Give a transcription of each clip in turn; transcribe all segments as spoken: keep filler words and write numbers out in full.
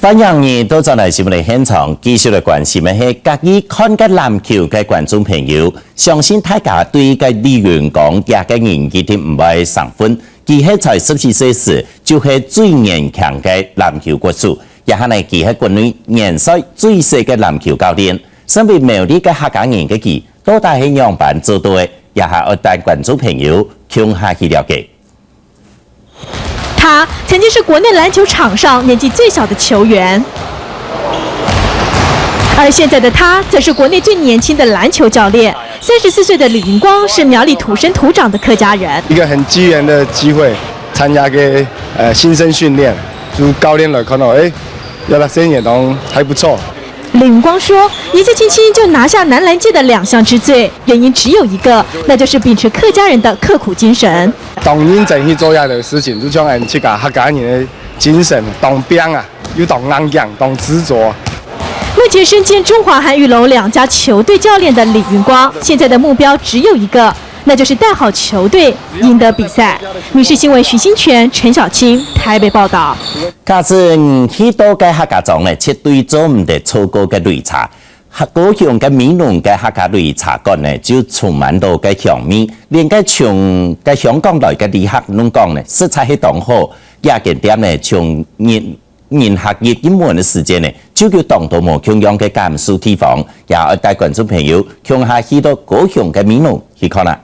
歡迎你倒轉來新聞个現場，繼續來關心个係家己看个籃球个觀眾朋友。相信大家對个李雲光這个人一定毋會生份，佢係在十四歲時就係最年輕个籃球國手，這下呢佢係國內年歲最細个籃球教練。身為苗栗个客家人个佢，到底係仰般做到个？這下愛帶觀眾朋友共下去了解。 他曾經是國內籃球場上年紀最小的球員，而現在的他則是國內最年輕的籃球教練。三十四歲的李雲光是苗栗土生土長的客家人。一個很機緣的機會，參加个，呃，新生訓練，就教練來看到，欸，這个細人仔還不錯。李雲光說，年紀輕輕就拿下男籃界的兩項之最，原因只有一個，那就是秉持客家人的刻苦精神。 當認真去做這个事情，就像𠊎自家客家人个精神，當拚啊，又當硬頸，當執著。目前身兼中華和裕隆兩家球隊教練的李雲光，現在的目標只有一個，那就是帶好球隊贏得比賽。民視新聞徐新全、陳小青台北報導。假使你去到个客家庄呢，絕對做毋得錯過个擂茶。 高雄个美濃个客家擂茶館呢，就充滿到个香味，連个從个香港來个旅客攏講呢，實在係當好。這間店呢，從人，人客一入門个時間呢，就有當多無共樣个感受地方，也愛帶觀眾朋友共下去到高雄个美濃去看啊。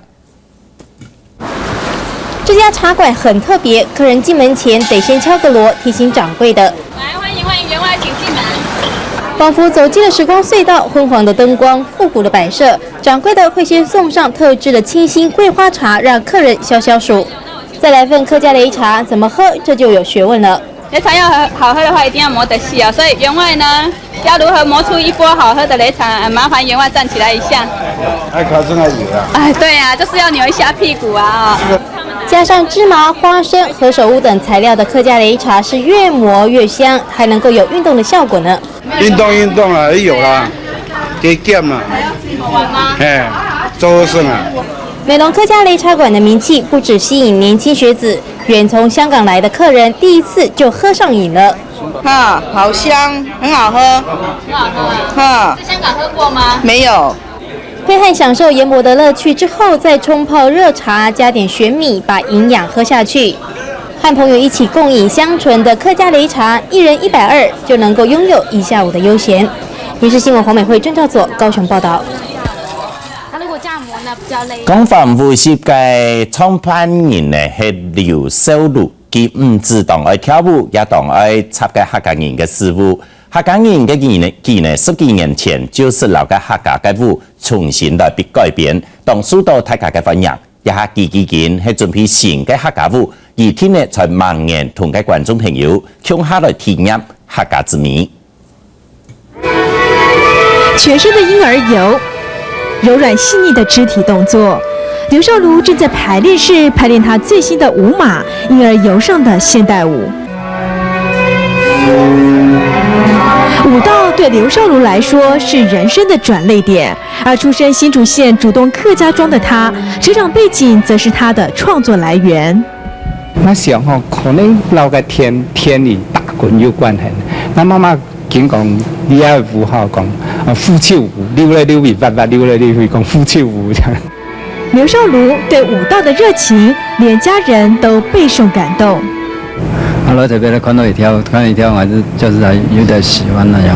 這家茶館很特別，客人進門前得先敲個鑼，提醒掌櫃的。來，歡迎，歡迎，員外請進門。仿佛走進了時光隧道，昏黃的燈光、復古的擺設，掌櫃的會先送上特製的清新桂花茶，讓客人消消暑。再來份客家擂茶，怎麼喝？這就有學問了。擂茶要好，好喝的話，一定要磨得細啊，所以員外呢， 要如何磨出一鍋好喝的擂茶？呃，麻煩員外站起來一下。愛靠這个油啊。哎，對啊，就是要扭一下屁股啊，哦。加上芝麻、花生、何首烏等材料的客家擂茶是越磨越香，還能夠有運動的效果呢。運動運動啦，有啦，加減啦。好玩嗎？嘿，做好耍啊。美濃客家擂茶館的名氣不只吸引年輕學子，遠從香港來的客人第一次就喝上癮了。 哈，好香，很好喝。很好喝啊。哈。在香港喝過嗎？沒有。喝和享受研磨的樂趣之後，再沖泡熱茶，加點玄米，把營養喝下去。和朋友一起共飲香醇的客家擂茶，一人一百二，就能夠擁有一下午的悠閒。民視新聞黃美惠、鄭兆佐高雄報導。它如果這樣磨呢，比較累。講返五十个創辦人呢，係劉少儒。 佢毋止當愛跳舞，也當愛插个客家人个事務。客家人个佢呢，佢呢，十幾年前就識摎个客家个舞重新來被改編，當受到大家个歡迎。這下佢已經係準備新个客家舞，預定呢在明年同个觀眾朋友共下來體驗客家之美。 全身的嬰兒油，柔軟細膩的肢體動作。劉少儒正在排練室排練他最新的舞碼——嬰兒油上的現代舞。舞蹈對劉少儒來說是人生的轉捩點，而出身新竹縣竹東客家莊的他，成長背景則是他的創作來源。 𠊎想吼，可能摎个田，田裡打滾有關係。𠊎媽媽緊講，這个舞吼講，啊，腐朽舞，溜來溜去，滑滑溜來溜去，講腐朽舞這樣。劉少儒對舞蹈的熱情，連家人都備受感動。啊，來這邊看到一條，看一條，還是就是還有點喜歡那樣。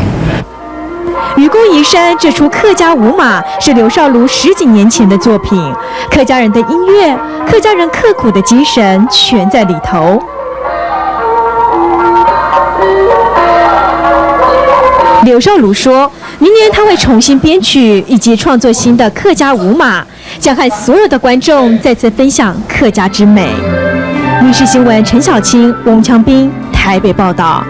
愚公移山這齣客家舞碼是劉少儒十幾年前的作品，客家人的音樂、客家人刻苦的精神全在裡頭。劉少儒說，明年他會重新編曲以及創作新的客家舞碼，將和所有的觀眾再次分享客家之美。民視新聞陳小青、翁昌斌台北報導。